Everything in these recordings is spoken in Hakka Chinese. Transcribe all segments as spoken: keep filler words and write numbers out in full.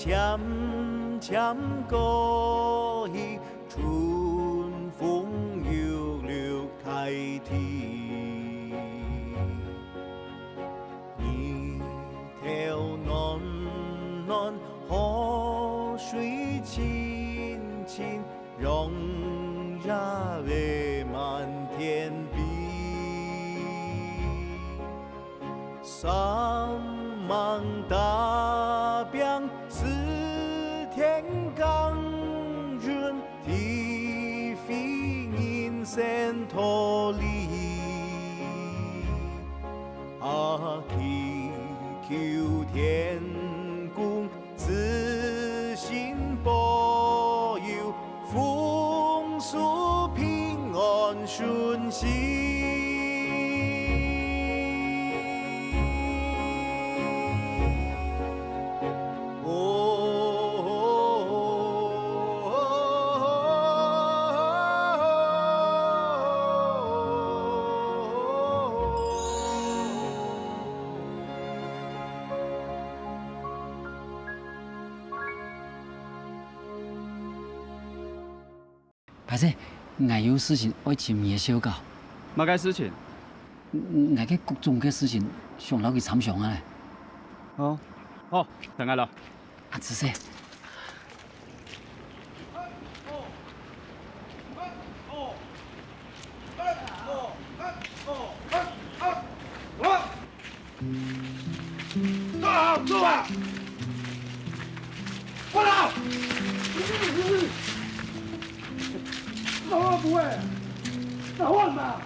漸漸過去，春風又綠大地。日頭暖暖，河水清清，陽光灑滿天飛。 山塢大餅四天耕耘，體會人生道理。啊，祈求天公 慈心保佑，豐收平安順心。哦。 歹勢，𠊎有事情愛尋你个小姐。麼个事情？𠊎个國中个事情，想摎佢參詳啊咧。哦，好，等下咯。啊，仔細。 坐好，坐好！快跑！老虎哎，打我嘛！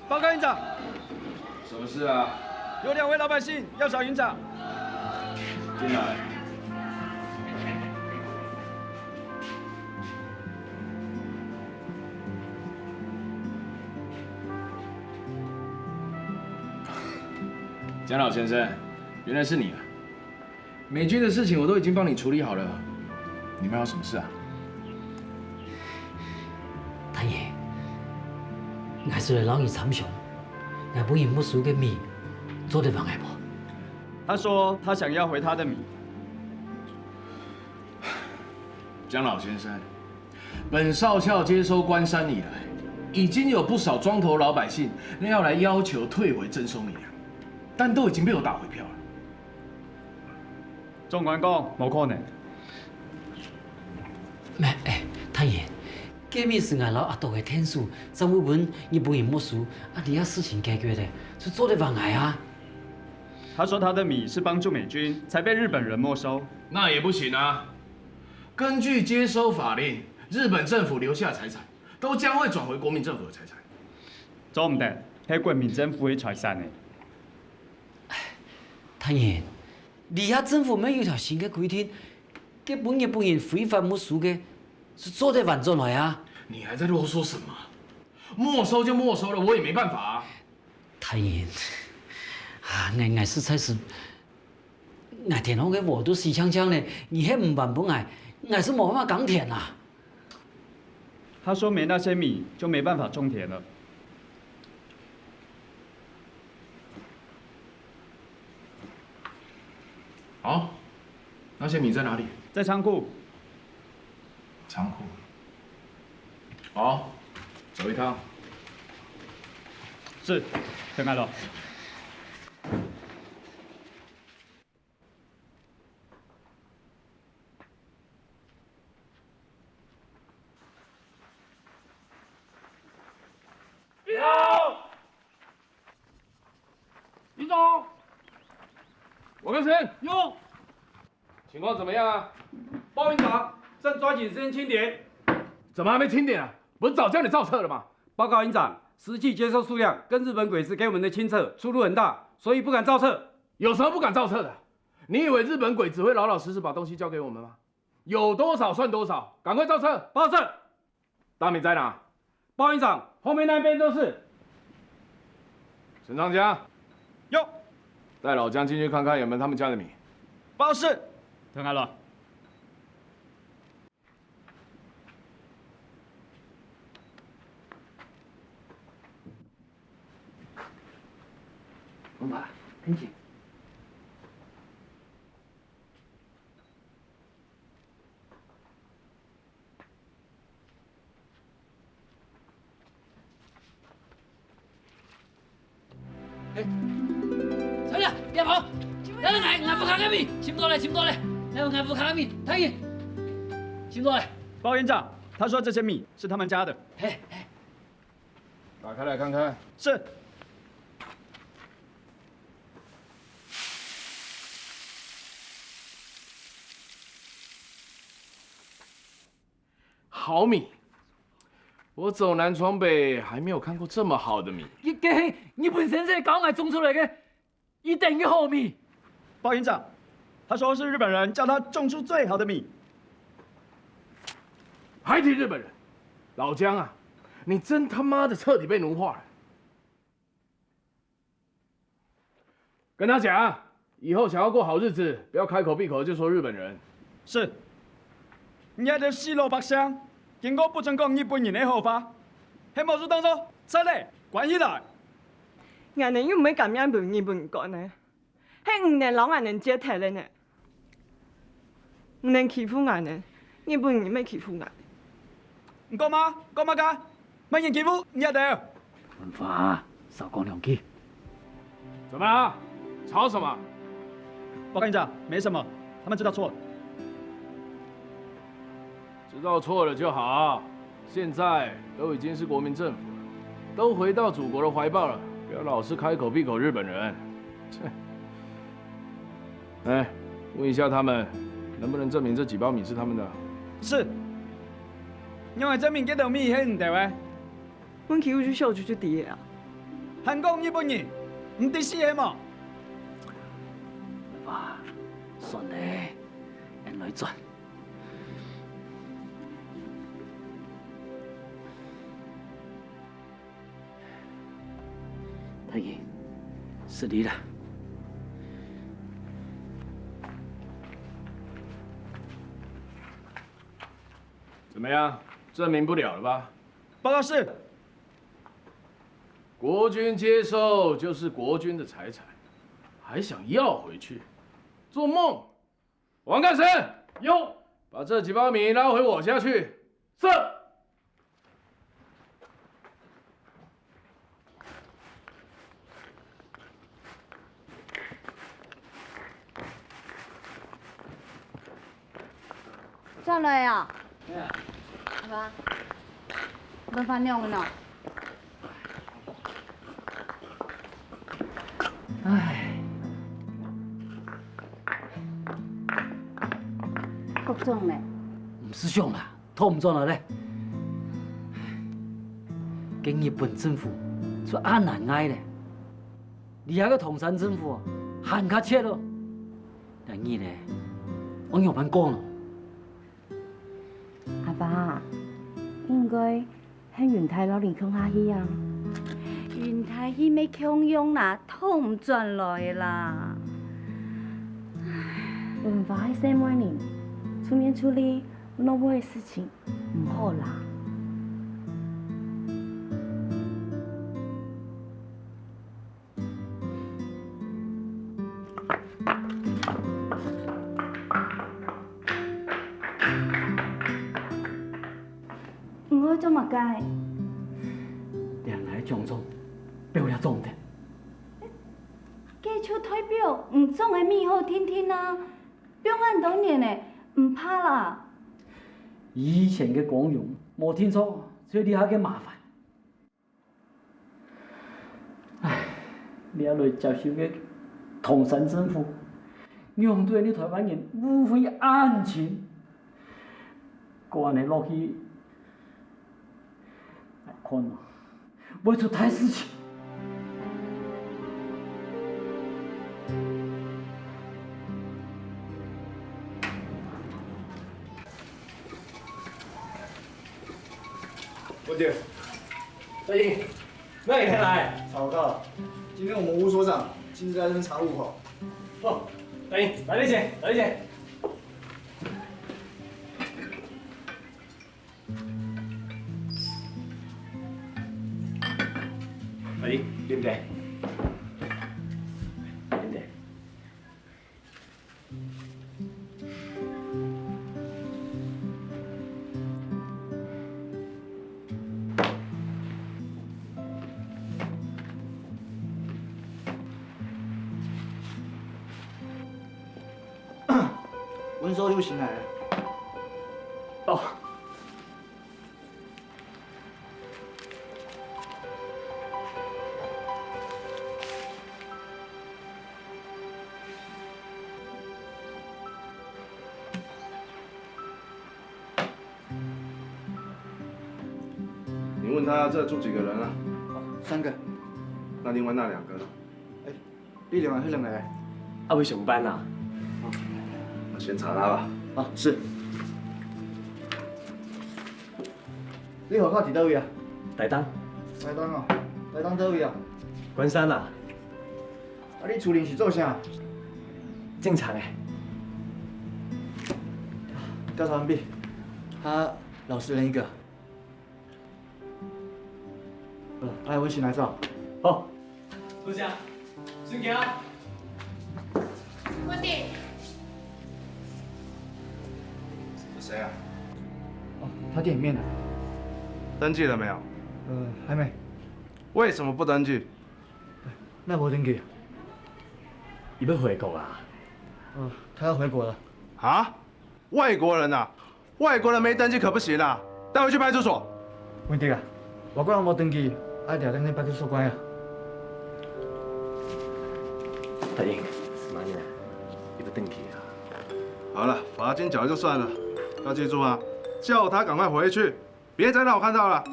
报告营长，什么事啊？有两位老百姓要找营长。进来。江老先生，原来是你啊！ 美君的事情我都已经帮你处理好了，你们有什么事啊？大爷，𠊎係來摎你參詳，𠊎分人沒收个米，做得還𠊎無？他说他想要回他的米。江老先生，本少校接收关山以来，已经有不少庄头老百姓要来要求退回征收米粮，但都已经被我打回票了。 总管讲，无可能。咩，哎，大爷，該米係𠊎摎阿斗个田數，正會分日本人沒收，啊，這下事情解決了，就做得還𠊎啊。他说他的米是帮助美军，才被日本人没收。那也不行啊！根据接收法令，日本政府留下的财产都将会转回国民政府的财产。做毋得，係国民政府个财产呢。 大人，這下政府乜有條新个規定，該分日本人非法沒收个，係做得還轉來啊！你還在啰嗦什麼？没收就没收了，我也没办法啊。大人，啊，𠊎，𠊎實在係，𠊎田項个禾都死淨淨了，你還毋還分𠊎，𠊎係無辦法耕田啊！ 他说没那些米就没办法种田了。好，那些米在哪里？在仓库。仓库。好，走一趟。是，等下了。营长。王干生，有。情况怎么样啊？报营长，正抓紧时间清点。怎么还没清点啊？不是早叫你造册了吗？报告营长，实际接收数量跟日本鬼子给我们的清册出入很大，所以不敢造册。有什么不敢造册的？你以为日本鬼子会老老实实把东西交给我们吗？有多少算多少，赶快造册。报告。大米在哪？报告营长，后面那边都是。沈长江，有。带老江进去看看有没有他们家的米。报告。听好了。文华，跟紧。 小姐，你好，來來來，𠊎屋下个米，尋到咧，尋到咧，來，𠊎屋下个米，大人，尋到咧。報告營長，他說這些米是他們家的。嘿，嘿。打開來看看。是。 好米，我走南闯北还没有看过这么好的米。這个係日本先生教𠊎種出來个，一等个好米。報告營長，他說是日本人教他種出最好的米。還提日本人，老江啊，你真他妈的彻底被奴化了。 跟他讲，以后想要过好日子，不要开口闭口就说日本人。是。你兜死老百姓，今後不准講日本人个好話，係無就當做賊仔，關起來。𠊎兜又毋係甘願分日本人趕呢，係你兜摎𠊎兜折忒了呢。 你兜欺負𠊎呢，日本人乜欺負𠊎。你講麼？講麼个？麼人欺負你兜？文華，少講兩句。怎麼了？吵什麼？報告營長，沒什麼，他們知道錯了。知道錯了就好。 现在都已经是国民政府了，都回到祖国的怀抱了，不要老是开口闭口日本人。切！哎，问一下他们，能不能证明这几包米是他们的？是。仰會證明這兜米係你兜个？問佢有就小舅就知个啊。還講日本人，毋知死係無？哇，算了，𠊎來轉。 大人，失禮啦。怎麼樣？證明不了了吧？報告是。國軍接受就是國軍的財產，還想要回去？做夢！ 王干生，有。把這幾包米拉回我家去。是。轉來啊？哎呀。阿爸，文華仰仔呢？ 唉。局長呢？毋使想啦，討毋轉來咧。該日本政府就恁難挨咧，這下个唐山政府還較切咯。這日仔，愛仰般過呢？ 阿爸，應該喊雲泰摎你共下去啊。雲泰去乜共樣啦，討毋轉來啦。文華係細妹人，出面處理老妹个事情，毋好啦。 你愛做麼个？這𠊎个獎狀，表這種个。該就代表你種个米好定定啊，放恁多年了，毋怕啦。以前个光榮，無定著，就這下个麻煩。 唉，你愛來接受个唐山政府，仰對你台灣人誤會恁深？過恁樣落去，𠊎看哦，會出大事情。 文傑，大英，那你先來。報告，今天我們吳所長親自在這邊查戶口。哦，大英，來你先，來你先。大英，啉茶。啉茶。 文書有先來了。哦。 你問他這住幾個人啊？三個。那另外那兩個呢？哎，你另外那兩個呢？啊，會上班啊？那先查他吧。啊，是。 你學校佇佗位啊？台東。台東哦，台東佗位啊？關山啊。啊，你厝裡是做啥？警察欸。調查完畢，他老實人一個。呃，哎，我先來走。好。 坐下，先行。文迪。是誰啊？哦，他店裡面的。登記了沒有？呃，還沒。為什麼不登記？那無登記。你要回國啊？呃，他要回國了。啊？ 外國人啊，外國人沒登記可不行啊，帶回去派出所。文迪啊，外國人無登記，愛調轉去派出所關啊。大英，慢點，你要登記啊。好了，罰金繳了就算了，要記住啊，叫他趕快回去， 別再讓我看到了。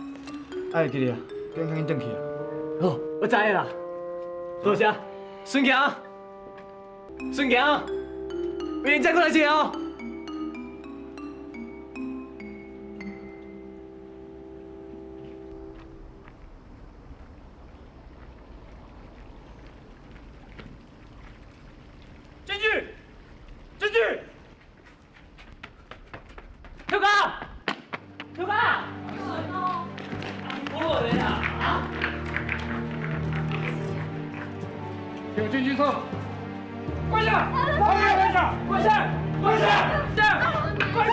哎，弟弟啊，趕緊轉去啊。好，我知了啦。坐下，順行，順行，明天再過來接哦。進去，進去。 頭家！頭家！你過來啊！啊？有證據說，跪下！跪下！跪下！跪下！跪下！跪下！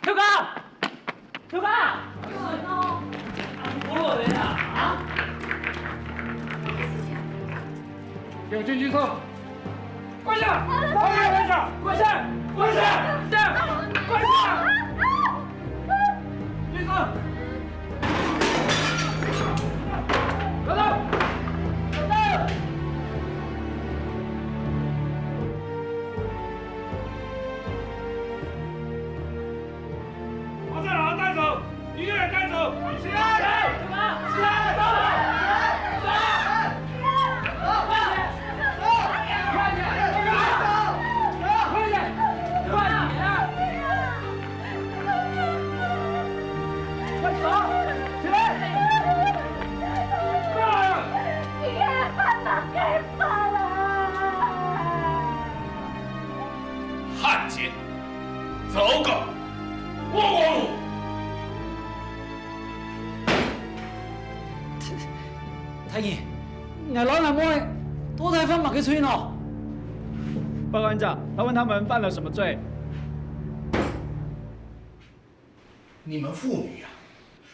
頭家！頭家！你過來啊！啊？有證據說， 跪下！跪下！跪下！跪下！跪下！跪下！闭嘴！拿走！拿走！把这老人带走！ 一个人带走！起来！起来！走！走！走！快点！快点！快走！起来！汉奸！ 走狗，倭國奴！大人，𠊎老阿妹到底犯麼个罪呢？報案者，他問他們犯了什麼罪？你們婦女啊，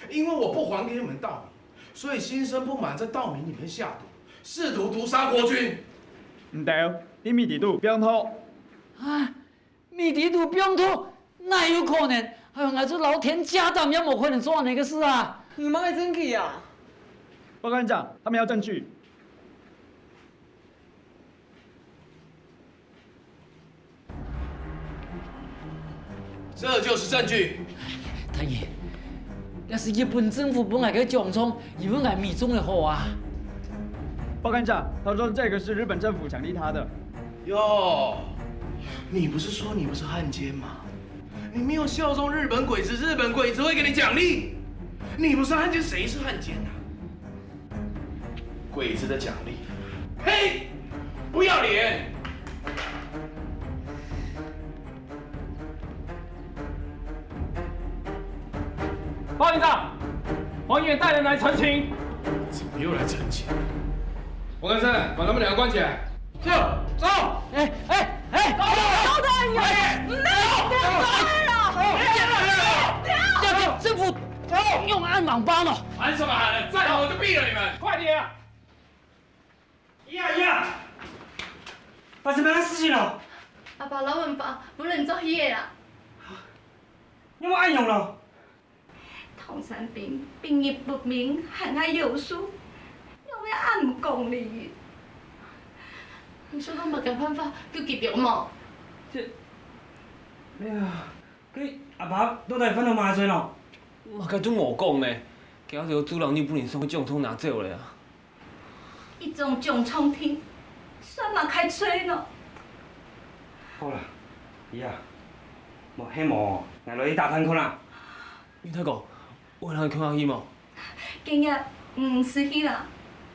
因為我不還給你們道理，所以心生不滿，在稻米裡面下毒，試圖毒殺國軍。毋對，你米底肚放毒。啊，米底肚放毒，哪有可能？哎喲，𠊎就老天家膽也無可能做恁樣个事啊！有麼个證據啊？報告院長，他們要證據。 這就是證據。大人，這係日本政府分𠊎个獎狀，以為𠊎米種个好啊。報告院長，他說這個是日本政府獎勵他的。喲，你不是說你不是漢奸嗎？你沒有效忠日本鬼子，日本鬼子會給你獎勵？你不是漢奸，誰是漢奸啊？ 鬼子的獎勵。呸！不要臉！報告院長，黃議員帶人來陳情。怎麼又來陳情？王干生，把他們兩個關起來。是，走。哎，哎，哎，走！走！走！哎，不要走！走！政府用暗網吧呢。喊什麼喊？站好我就斃了你們！快點啊！ 姨啊，姨啊，發生麼个事情了？阿爸摎文爸分人捉去了啦。仰會恁樣咯？唐山兵兵役不明，還愛有數，仰會恁無公理？你想到麼个辦法救佢兜無？這，哎呀，該阿爸到底犯了麼个罪咯？麼个都無講呢，佢兜就主人你分人送去獎狀拿走了啊。 一張獎狀定，算麼个罪呢？好啦，姨啊，無，係無，𠊎來去打探看啦。玉太公，有人去哪去無？今日毋使去啦，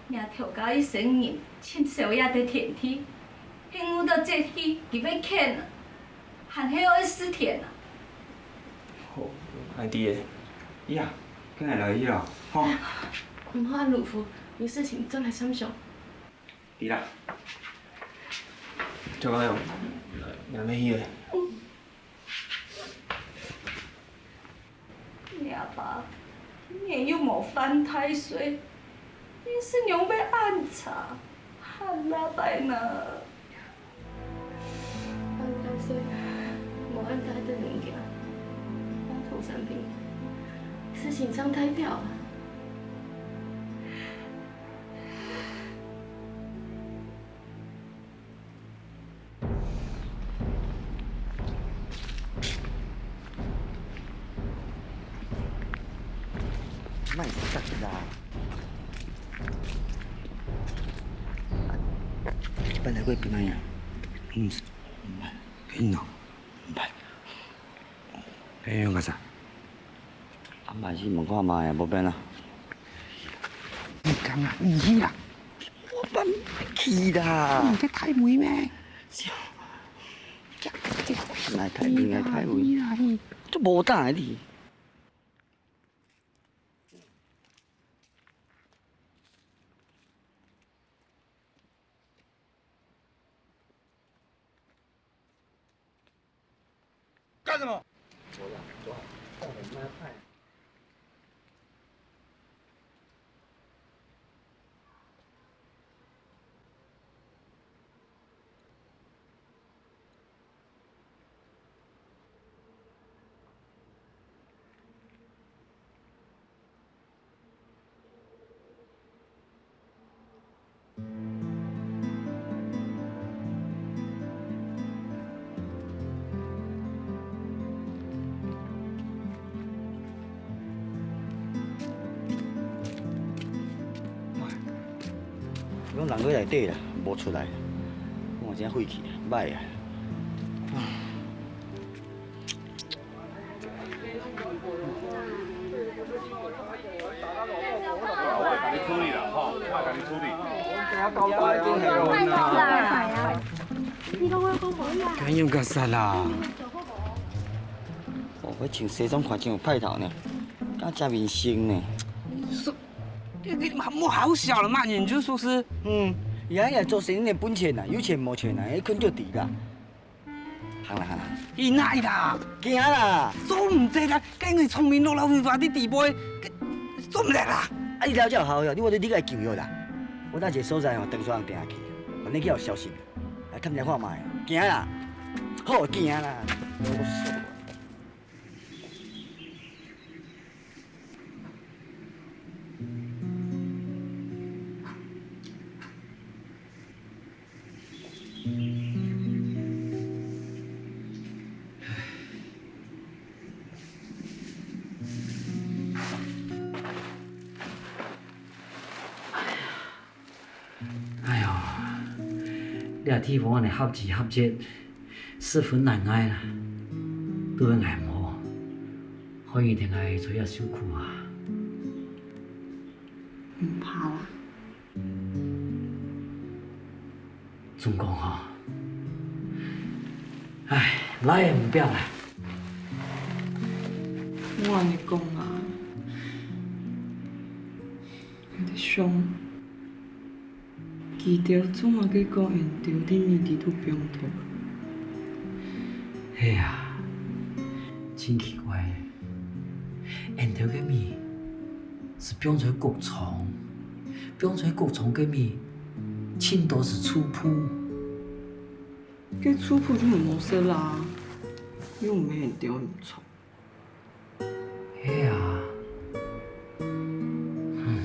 若頭家一生人尋宵夜在田地，係遇到節氣，佢會譴啊。 還係愛試田啊？好，𠊎知了。姨啊，跟𠊎來去咯，吼。毋好恁魯夫，有事情轉來參詳。知啦。趙剛勇，𠊎愛去了。 若爸，你又無犯大罪，你係仰會恁差，喊阿爸呢？犯大罪，無恁大个物件，那同產品，事情上大條啊。 莫急啦。啊，這擺來過平安夜？嗯，毋捌，緊咯，毋捌。哎，用个啥？ 阿姆去問看覓啊，無變啊。你講啊，你去啦。我毋去啦。你个大妹咩？來大妹，來大妹。你啦，你。這無膽的你。 幹什麼？用人去內底啦，無出來。我真費氣，歹啊！ 你處理啦，吼，我來共你處理。你攏愛講華語啊？敢用較煞啦？哦，我穿西裝看真有派頭呢，敢真明星呢。你說，你，你莫好笑了嘛，你就說是，嗯，爺爺做生意的本錢啊，有錢無錢啊，一看就知啦。 行啦，行啦。去哪啦？行啦。做毋得啦，該你聰明落落去，你底背，做毋得啦。啊，你了遮有效哦，你無你你家己救藥啦。我等一个所在哦，當做人定去，反正去予小心。來，看一下看覓，行啦，好，行啦。哎喲，這地方恁呢狹枝狹節，十分難挨啦，都係𠊎毋好，害你跈𠊎在這受苦啊。毋怕啦。 總講吼，唉，來也毋表啦。莫恁呢講啊！𠊎在想，佢兜做麼个講𫣆兜个米在肚放毒？係啊，真奇怪。 𫣆兜个米係放在穀倉，放在穀倉个米，盡多係臭殕。該臭殕就毋好食啦，又毋係𫣆兜毋著。係啊。嗯。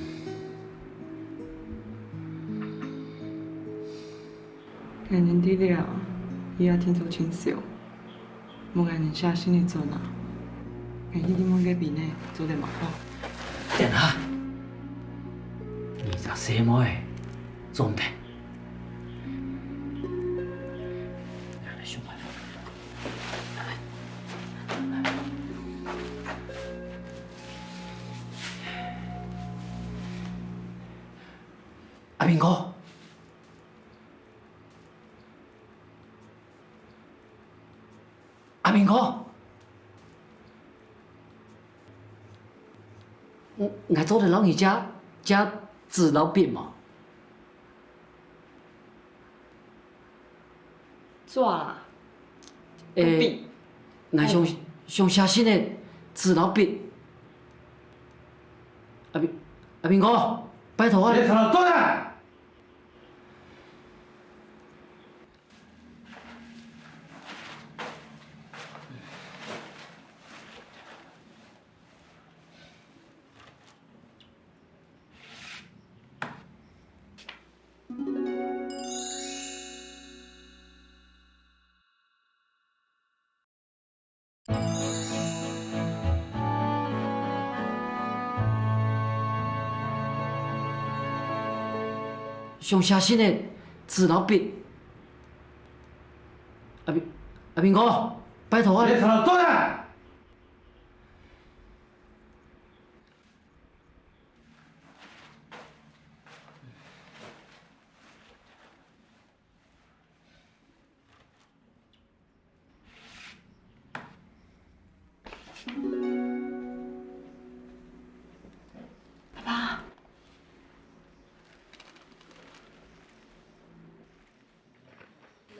𫣆人知了，佢也定著盡愁，無𫣆人寫信仔轉啊。𫣆去問問該邊呢，做得無好？等下，你這細妹，做毋得。阿明哥， 阿明哥，嗯，𠊎做得摎你借，借紙摎筆無？紙啊？誒，筆。𠊎想，哦。想寫信仔，紙摎筆。阿明，阿明哥，拜託啊！你坐落來！ 想寫信仔，紙摎筆。阿明，阿明哥，拜託啊！你坐落來！ 爸爸。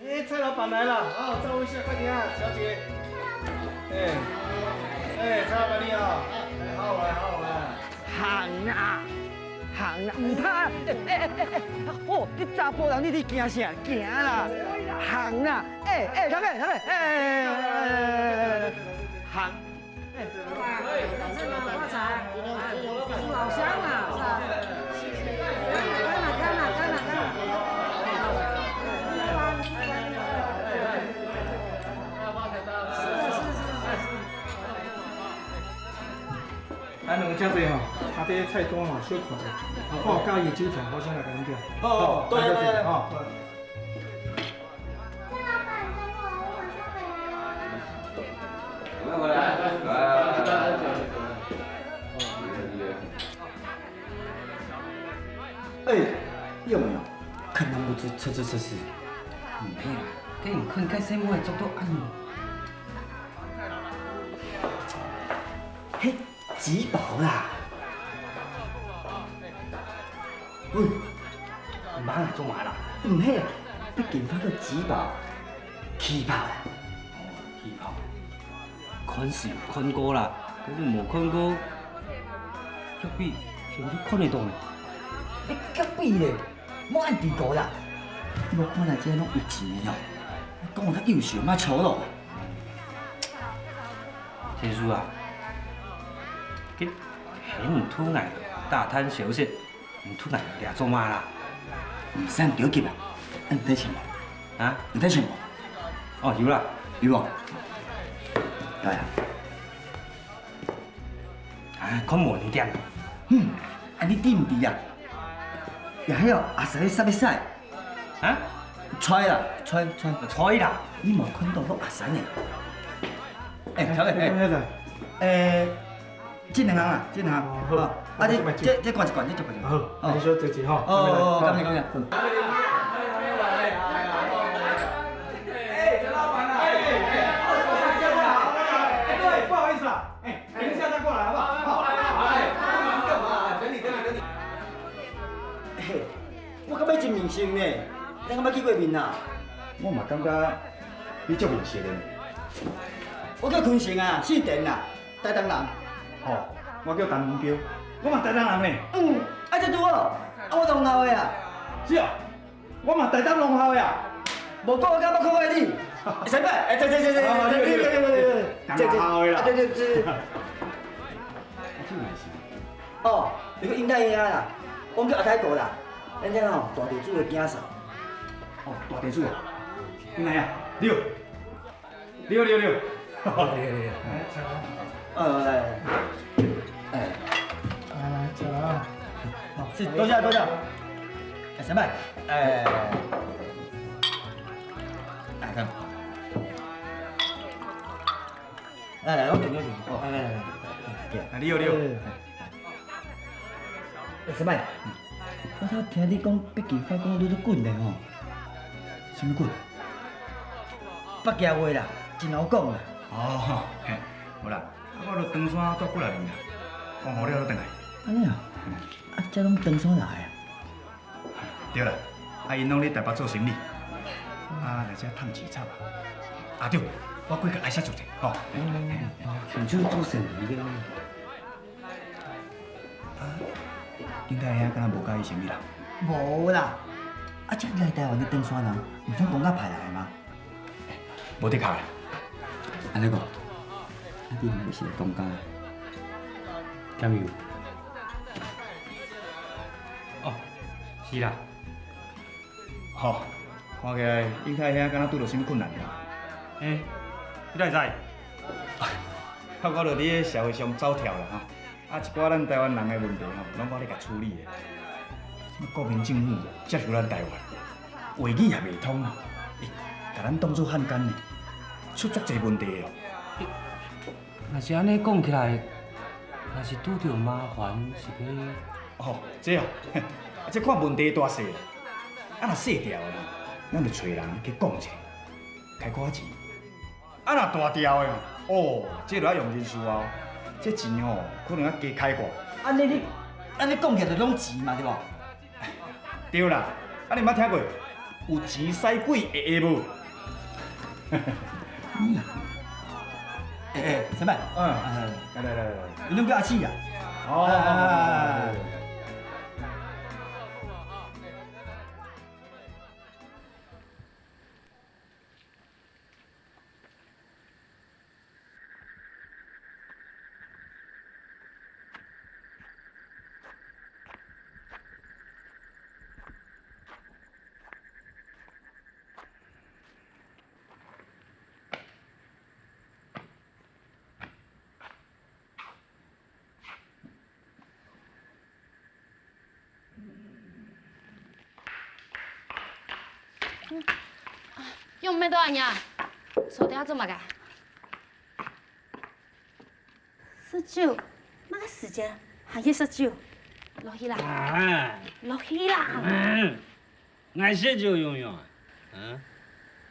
哎，蔡老闆來了，好，招呼一下，快點啊，小姐。哎，哎，蔡老闆你好，哎，好來，好來。行啊，行啊，毋怕。哎，哎，哎，哎，哦，你查埔人，你，你驚啥？行啦，行啦。哎，哎，頭家，頭家，哎，哎，哎，哎，哎，行。 哎，老闆，發財，發財，哎，老闆，老鄉啊，是吧？看了，看了，看了，看了。是的，是的，是的，是的。還有兩个姐姐吼，啊，這个菜單吼，小看一下，啊，看有佮意个酒菜，我先來佮恁點。好，好，多謝，多謝，好。 哎，有沒有？看他們這，這，這，這是。毋係啦，該你看該細妹做到恁樣。嘿， 旗袍啦。喂，你買來做麼个啦？毋係啦，你緊發个旗袍，旗袍啦。哦，旗袍。看是有看過啦，但是無看過，腳比，你看得到呢？你隔壁咧，莫恁低估啦。你無看啊，這攏有錢的哦，講話較優秀，莫錯咯。天叔啊，你，你毋渡𠊎大貪小食，毋渡𠊎掠做麼啦？毋使著急啊，你有帶錢無？啊？有帶錢無？哦，有啦。有無？來啊。 啊，看無你點。嗯，啊，你知毋知啊？也係哦，阿三个啥物事？啊？菜啦，菜，菜。菜啦？你無看到我阿三呢？哎，頭尾，哎，哎，這兩行啊，這兩行。哦，好。啊，這，這，這罐一罐，這罐一罐。好，哦。你小姐姐吼。哦，哦，哦，感謝，感謝。哎，陳老闆啊，哎，哎，哎，哎，各位，不好意思啊，哎， 等一下再過來好不好？好，好，好，好，好，好，好，好，等你，等你，等你。嘿，我感覺真面熟呢，你敢捌見過面啊？我嘛感覺你足面熟的呢。我叫坤成啊，姓陳啊，台東人。哦，我叫陳文標，我嘛台東人呢。嗯，啊，這拄好，啊，我同校的啊。是啊。 我嘛台東農校的啊。無怪我敢捌看過你。先輩，哎，這，這，這，這，啊，對，對，對，對，對，對，對，這，這，同校的啦。啊，對，對，對，對。啊，這个是。哦，你个英台兄啦，我叫阿泰哥啦，咱這吼大地主的囝婿。哦，大地主啊，英台兄，你好。 六六六。六六六。呃，哎，哎，哎，來，坐啊。好，是，多謝，多謝。哎，先輩，哎，哎，看。來，來，我敬，我敬。哦。來，來，來，來。啊，六六。哎。 欸，先輩，我頭聽你講北京話講你都滾咧吼。啥物滾？北京話啦，真好講啦。哦，嘿，無啦，啊，我就唐山蹛幾若年啦，講好了就轉來。按呢啊？啊，遮攏唐山來啊？對啦，啊，𪜶攏佇台北做生理，啊，來遮趁錢插啊。啊，對，我過去愛謝謝一下，吼。哦，像做生理个。 啊，應該遐敢若無佮意生理啦？無啦，啊，遮來台灣个唐山人，毋像講較歹來嘛？無得客啦。按呢講，啊，你毋是來講價？敢有？哦，是啦。 吼，看起來應該遐敢若拄著啥物困難呀？欸，你哪會知？啊，我就佇咧社會上走跳啦吼。啊，一寡咱台灣人的問題吼，攏我咧共處理的。啥物國民政府接受咱台灣，話語也袂通，欸，共咱當做漢奸呢，出足濟問題的哦。若是按呢講起來，若是拄著麻煩，是欲 哦，這哦，這看問題大細啦。啊，若細條的吼，咱就揣人去講一下，開寡錢。啊，若大條的哦，哦，這就愛用人事啊哦。這錢吼，可能愛加開寡。按呢你，按呢講起來就攏錢嘛，對無？對啦，啊，你毋捌聽過有錢使鬼會會無？ 欸欸，先輩，嗯，來來來來來，你攏叫阿七啊？哦，哎哎哎哎哎。仰會到恁夜？坐在這做麼个？食酒，麼个時間還去食酒？落去啦！啊！落去啦！嗯。 𠊎食酒仰仰啊？啊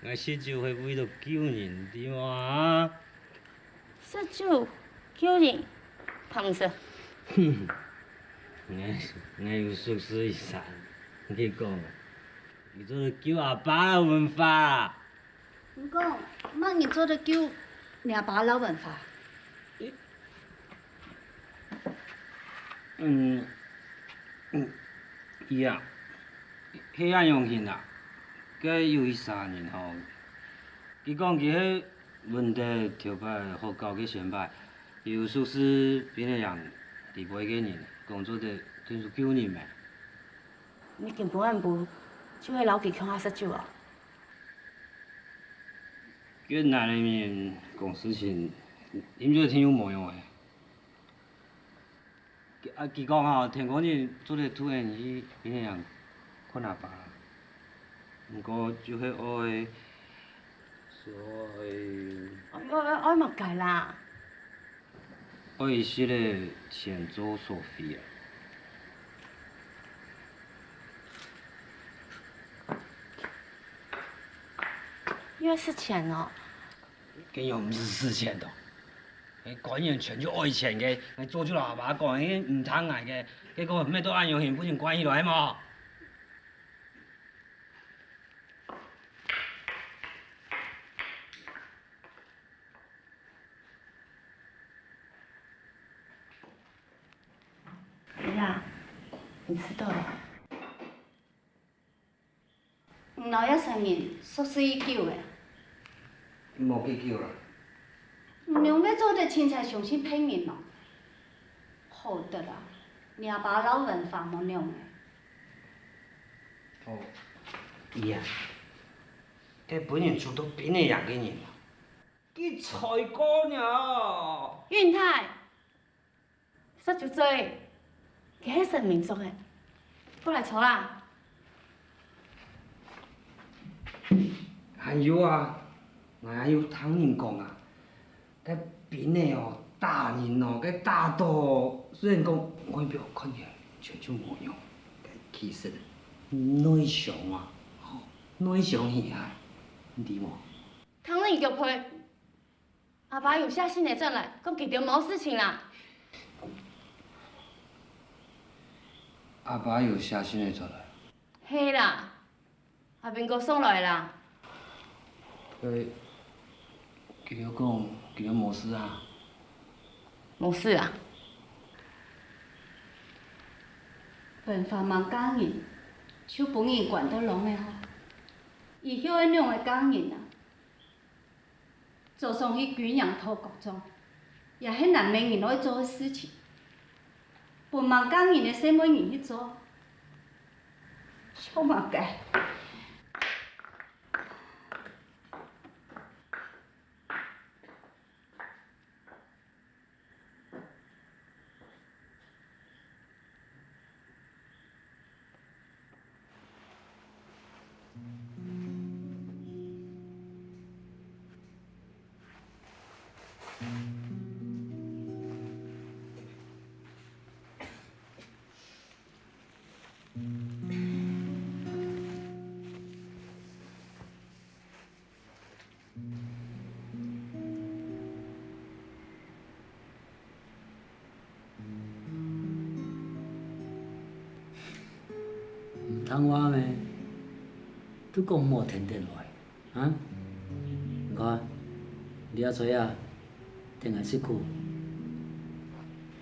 ？𠊎食酒係為著救人，知無啊？食酒救人，怕毋食？哼，𠊎，𠊎有熟識一儕，你講啊，佢做得救阿爸摎文發啊。你講，麼人做得救你阿爸摎文發？ 嗯，佢啊，係恁樣形啊，該有一儕人吼，佢講佢係文德頭擺學校个先輩，有熟識檳仔樣底背个人，講做得𢯭手救人咩？你今晡暗晡就係摎佢共下食酒啊？佢哪裡面講事情，飲酒天又無用誒。 啊，佢講吼，天光日做得渡𠊎去檳仔樣看阿爸，毋過就係愛，所以愛愛愛麼个啦？愛一息仔錢做所費啊。又係食錢哦？ 該又毋使使錢哦。該官員全就愛錢个，𠊎早就摎阿爸講，佢毋聽𠊎个，結果搣到恁樣形，分人關起來無？呀，你遲到了。 你摎這儕人熟識已久了？無幾久啦。你仰會做得凊彩相信別人呢？好得啊，你阿爸摎文華無兩樣。哦，佢啊，該分人捉到檳仔樣个人啊，佢才過呢。允泰， 煞就做，佢係神明族个，過來坐啊。還有啊，𠊎還有聽人講啊，該檳仔哦，打人哦，該打到，雖然講外表看起來全就無用，但其實內傷啊，吼，內傷厲害，你知無？聽你个話， 阿爸有寫信仔轉來，講佢兜無事情啦。阿爸有寫信仔轉來？係啦，阿兵哥送來啦。佢，佢有講佢兜無事啊？無事啊。文華吂嫁人，就分人關到籠仔吼。以後愛仰仔嫁人啊？ 早上去軍營討國葬，也係難免人愛做个事情。分吂嫁人个細妹人去做，笑麼个？ 毋聽話咩？都講莫跈等來，啊？你看，這嘴啊，跈𠊎食苦。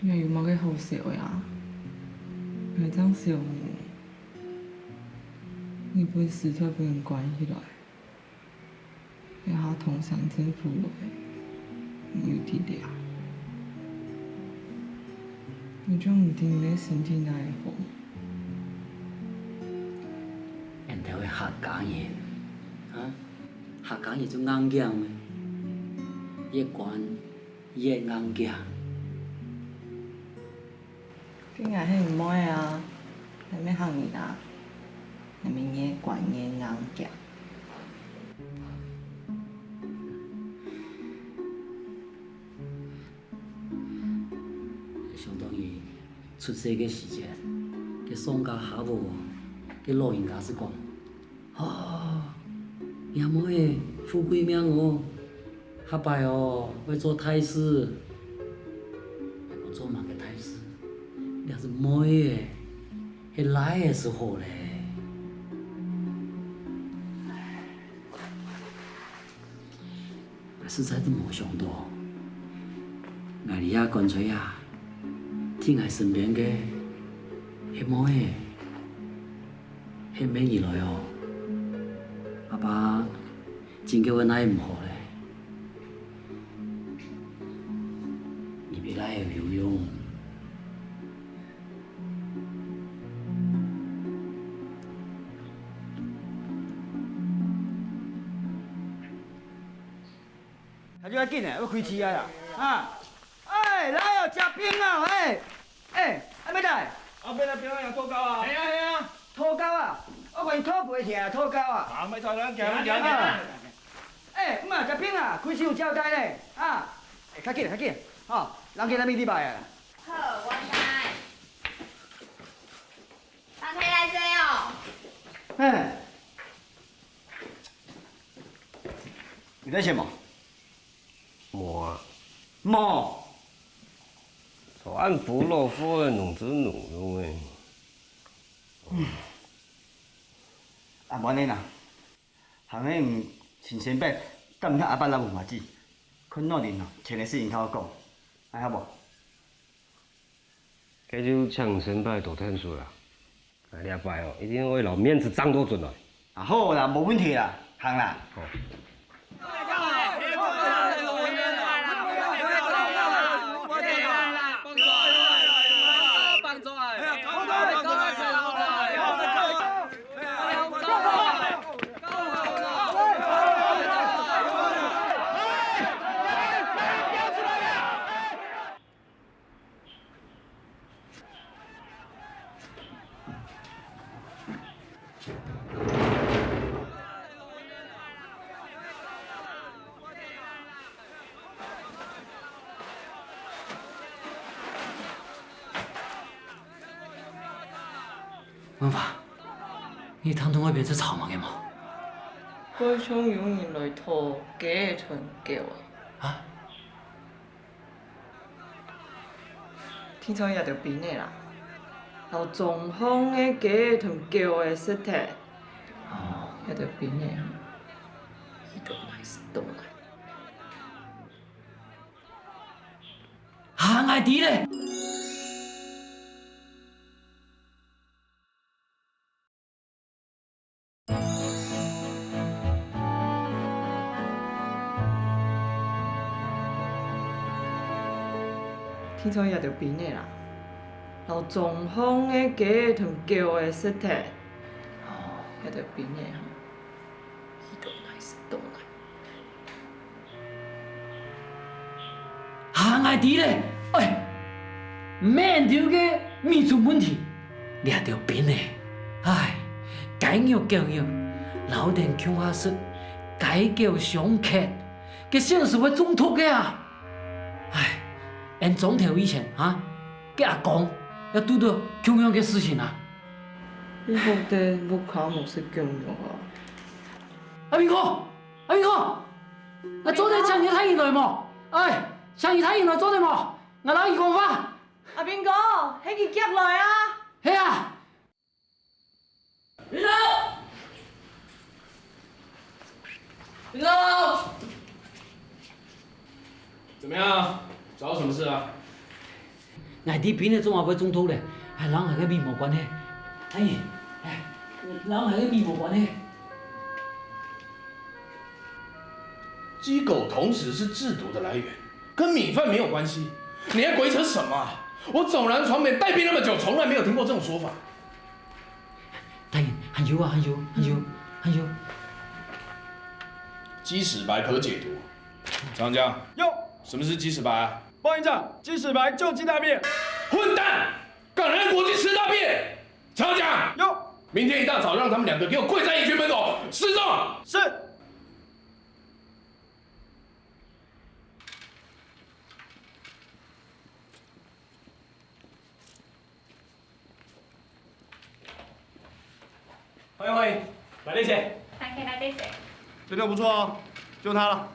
這有麼个好笑个啊？𠊎正笑你，你分時代分人關起來。 這下同鄉鎮府个有知了。你就毋知你个身體哪會好。𠊎兜係客家人，啊？客家人就硬頸咩？越關越硬頸。 該𠊎係你妹啊，𠊎乜嚇你啊，𠊎乜越關越硬頸。想到你出世个時節，該上家下屋，該老人家就講： 哦，若妹仔富貴命哦，下擺哦，會做大事。𠊎講做麼个大事？這係妹仔，係倈仔就好咧。𠊎實在都無想到，𠊎這下官吹啊，在𠊎身邊个，係無欸，係毋係你來哦？阿爸，真个會哪會毋好咧？你別來游泳。 大家緊咧，愛開始啊啦！啊！哎，來哦，食冰啊！哎，哎，阿妹仔，後壁个冰啊，有拖到啊！係啊係啊，拖到啊！我看你拖袂停啊，拖到啊！啊，莫吵，咱行，咱行，咱行。哎，毋啊，食冰啊，開始有交代咧！啊！哎，較緊，較緊，吼，人客來面禮拜啊！好，我知。人客來坐哦。哎。 你在想什么？無啊。無？昨暗晡落雨个，弄子弄弄个。啊，無恁呢啦，行个人先先輩，等下阿爸老母嘛知，看哪裡喏，錢个事情較好講，還好無？ 該就請先輩多𢯭手啦。𠊎這擺哦，一定會摎面子爭到轉來。啊，好啦，無問題啦，行啦。好。文華，你聽到外背在吵麼个無？好像有人來討雞仔同狗仔。啊？ 聽講這兜冰仔啦，摎裝放个雞仔同狗仔食忒。哦。這兜冰仔，佢都來，都來。啊，𠊎知咧！ 聽講這兜冰仔啦，摎裝放个雞仔同狗仔食忒。哦，這兜冰仔吼，佢都來，都來。 啊，𠊎知咧，哎，毋係恁樣个民族問題，這兜冰仔，唉，雞肉狗肉，摎等共下食，雞狗相剋，該先時會中毒个啊！唉，𫣆莊頭以前啊，該阿公也堵著共樣个事情啊！你好得屋下無食狗肉啊！阿明哥， 阿明哥，𠊎做得請你大人來無？哎，請你大人來做得無？𠊎摎你講話。阿明哥，係佢遽來啊！係啊！領導！領導！怎麼樣？找我什麼事啊？ 𠊎知冰仔做麼會中毒咧，哎，摎𠊎个米無關係。哎，哎，摎𠊎个米無關係。雞狗同時是製毒的來源，跟米飯沒有關係。你在鬼扯什麼啊？我走南闖北帶兵那麼久，從來沒有聽過這種說法。大人，還有啊，還有，還有，還有。雞屎白可解毒，長江。有。什麼是雞屎白啊？ 報營長，雞屎白就雞大便。混蛋，敢來國軍吃大便！長江，有。明天一大早讓他們兩個給我跪在營區門口示眾。是。 歡迎歡迎，來這些。感謝來這些。這條不錯哦，就它了，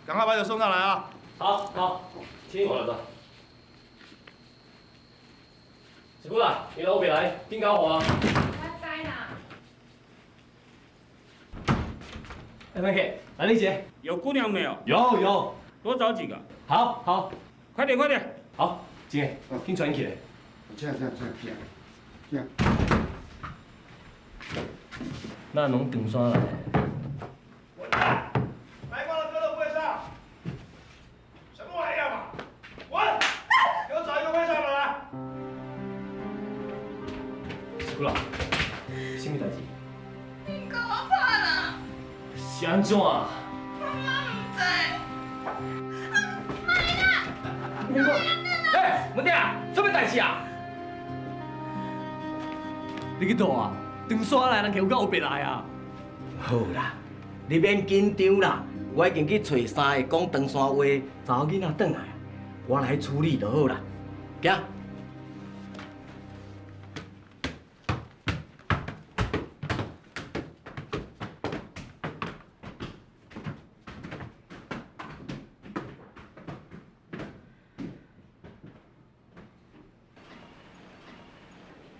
趕快把酒送上來啊！好好，請你過來坐。師傅啦，你老闆來，訂高火啊！我知啦。哎，麥克，來這些。有姑娘沒有？有有。多找幾個。好好。快點快點。好，姐，訂餐起來。這樣這樣這樣這樣。哪攏長山來？滾蛋！白花的歌都不會唱，什麼玩意啊嘛！滾！給我找一個會唱的來！Sakura，啥物代誌？你共我拍啦！是按怎啊？媽媽毋知。莫啦！欸，文鼎，啥物代誌啊？ 你去佗啊？長山來，人客有夠烏白來啊！好啦，你免緊張啦，我已經去揣三个講長山話查某囡仔轉來，我來處理就好啦。行。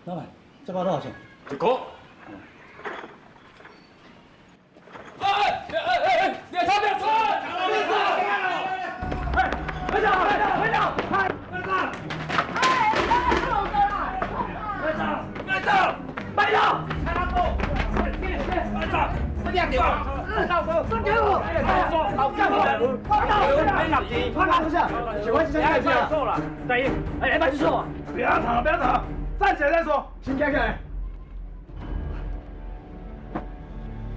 老闆，這包多少錢？一箍。哎，哎，哎，哎，別吵，別吵！別吵，別吵，別吵！ 大英，哎，哎，派出所啊！不要吵，不要吵，站起来再说。先站起来。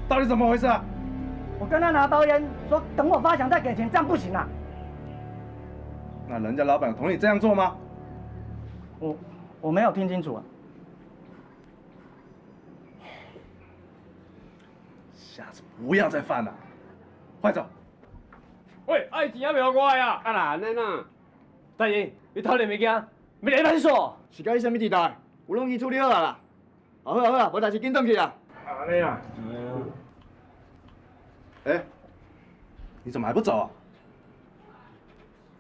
到底怎么回事啊？我跟他拿包烟，说等我发饷再给钱，这样不行啊。那人家老板有同意这样做吗？我，我没有听清楚啊。 下次不要再犯了。快走！喂，啊，錢猶未還我啊！啊啦，安尼啦。大英，你偷提物件，欲來派出所？是佮你啥物底代？有攏已經處理好啊啦。好好好啊，無代誌緊轉去啊。啊，安尼啊。哎，你怎麼還不走啊？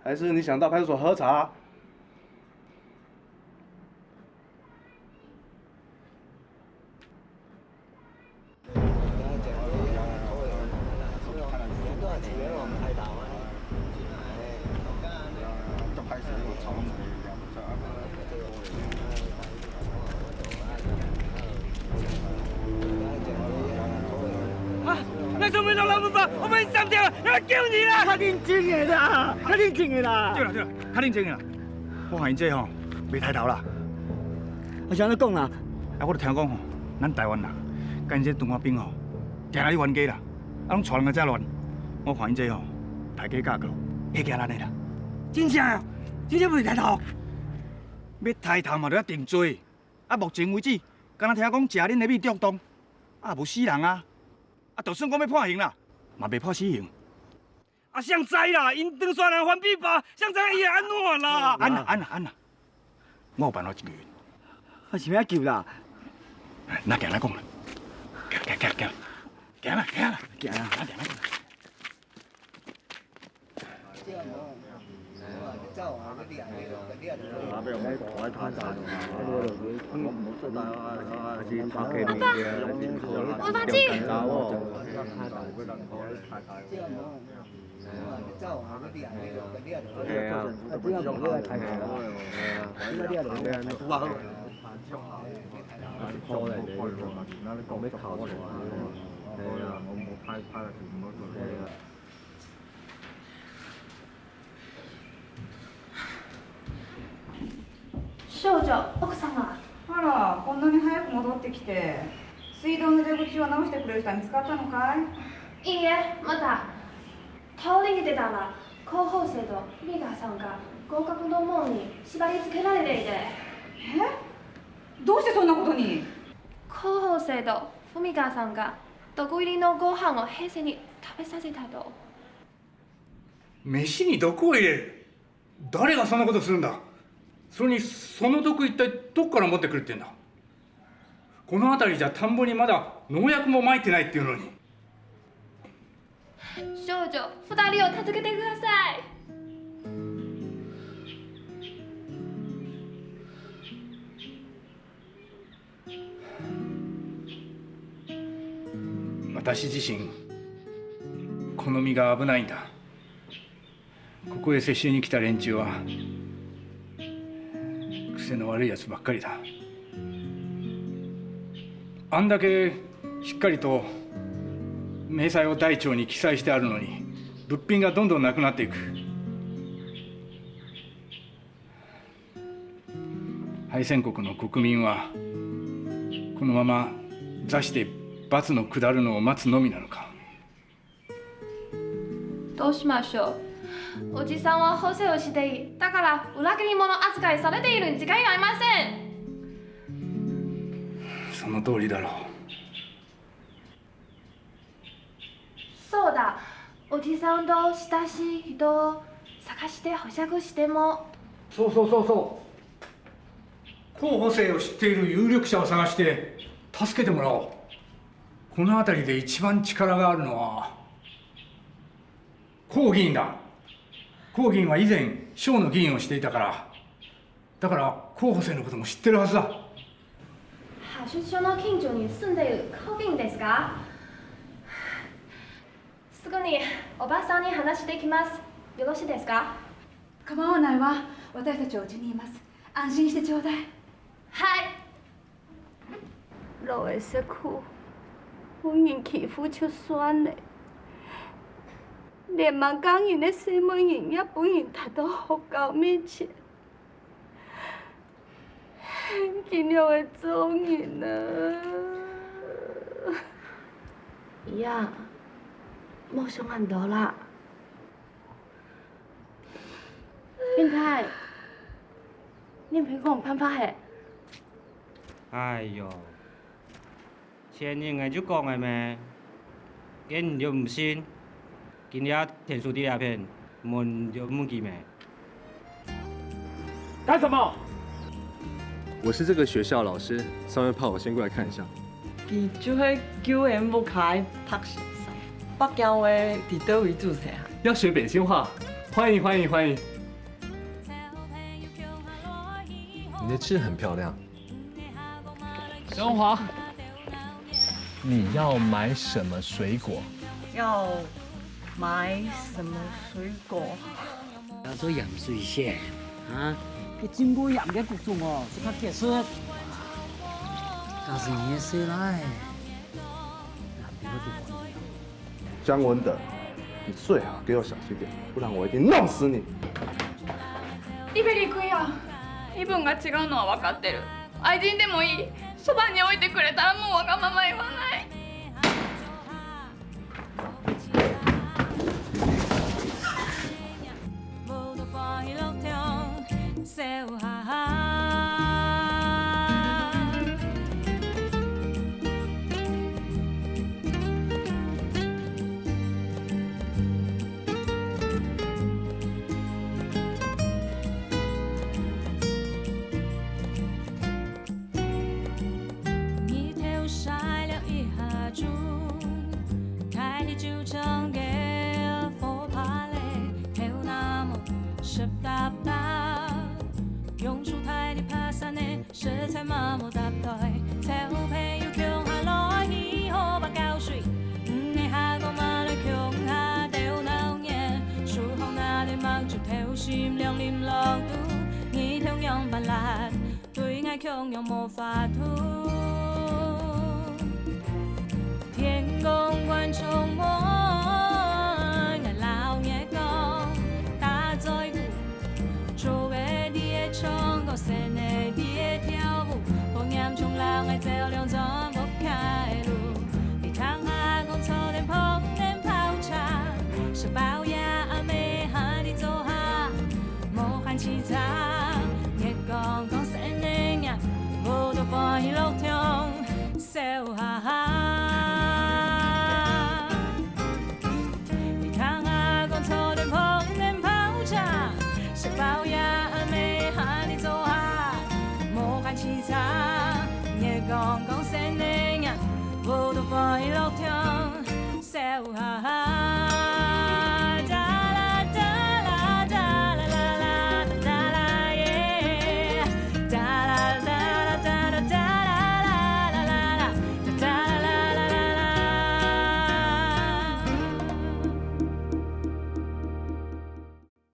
還是你想到派出所喝茶？ 啊，那時候沒有老板，我們上吊了，要救你啦！較認真个啦，較認真个啦。對啦，對啦，較認真个啦。我看𪜶這吼，袂抬頭啦。啊，是按怎講啦？啊，我就聽講吼，咱台灣人，佮𪜶這中華兵吼，定定冤家啦，啊，攏帶人來遮亂。我看𪜶這吼，大家架構，會驚咱的啦。真正啊，真正袂抬頭。欲抬頭嘛，就愛定罪。 啊，目前為止，敢若聽講食恁的米中毒，啊，無死人啊。啊，就算講欲判刑啦，嘛袂判死刑。啊，誰知啦，𪜶長山人反比吧，誰知伊會按怎啦？安啦，安啦，安啦，我有辦法解決。啊，是欲救啦？那行來講啦，行，行，行，行，行啦，行啦，行啦，那行來講啦。 爸爸，我爸爸。少女、奥さま。あら、こんなに早く戻ってきて。水道の蛇口を直してくれる人は見つかったのかい？いいえ、まだ。通りに出たら、候補生とフミガさんが合格の門に縛り付けられていて。え？どうしてそんなことに？候補生とフミガさんが毒入りのご飯を平成に食べさせたと。 飯に毒を入れる？誰がそんなことするんだ？それに、その毒一体どこから持ってくるってんだ？この辺りじゃ田んぼにまだ農薬も撒いてないっていうのに。少女、二人を助けてください。 私自身、この身が危ないんだ。ここへ接種に来た連中は、癖の悪い奴ばっかりだ。あんだけしっかりと明細を台帳に記載してあるのに、物品がどんどんなくなっていく。敗戦国の国民は、このまま座して罰の下るのを待つのみなのか。どうしましょう。おじさんは補正をしていい。だから、裏切り者扱いされているに違いありません。その通りだろう。そうだ。おじさんと親しい人を探して保釈しても。そうそうそうそう。候補生を知っている有力者を探して助けてもらおう。この辺りで一番力があるのは、コー議員だ。コー議員は以前、省の議員をしていたから、だから候補生のことも知ってるはずだ。派出所の近所に住んでいるコー議員ですか？すぐにおばさんに話してきます。よろしいですか？構わないわ。私たちはうちにいます。安心してちょうだい。はい。 老的失去，分人欺負就算了，連蠻家人个細妹人也分人踢到學校面前，仰會做人啊？呀，莫想恁多啦。 变态，你毋係講辦法係？哎喲，前日𠊎就講个咩，該你就毋信？今日田叔在這片，問你就問佢咩？幹什麼？我是這個學校老師，上面派我先過來看一下。佢就係舊年屋下个白先生，北京話知道為主題啊。要學北京話，歡迎歡迎歡迎。 你的痣很漂亮。小华，你要買什麼水果？要買什麼水果？要做鹽水仙啊，佢真無鹽个各種哦，就較結實。假使你个細倈，難得个地方。 姜文德，你最好給我小心點，不然我一定弄死你！你別離開啊！今が違うのは分かってる。愛人でもいい。そばに置いてくれたらもうわがまま言わない。 日頭晒了一下鐘，開始就像个火把嘞，頭那麼濕答答，用手抬的爬山呢，實在麻木搭台，小朋友共下來去河壩搞水，毋係下個馬來共下鬥鬧熱，手項拿得望就頭心亮爿落肚，日頭樣般辣。 對𠊎共樣無法度。天公觀眾們，𠊎摎你講，打嘴鼓，竹仔在該唱歌，仙仔在該跳舞，火焰中摎𠊎照亮全屋下个路。你聽阿公坐等膨等泡茶，食飽夜暗个下裡做下，無閒洎杈，月光光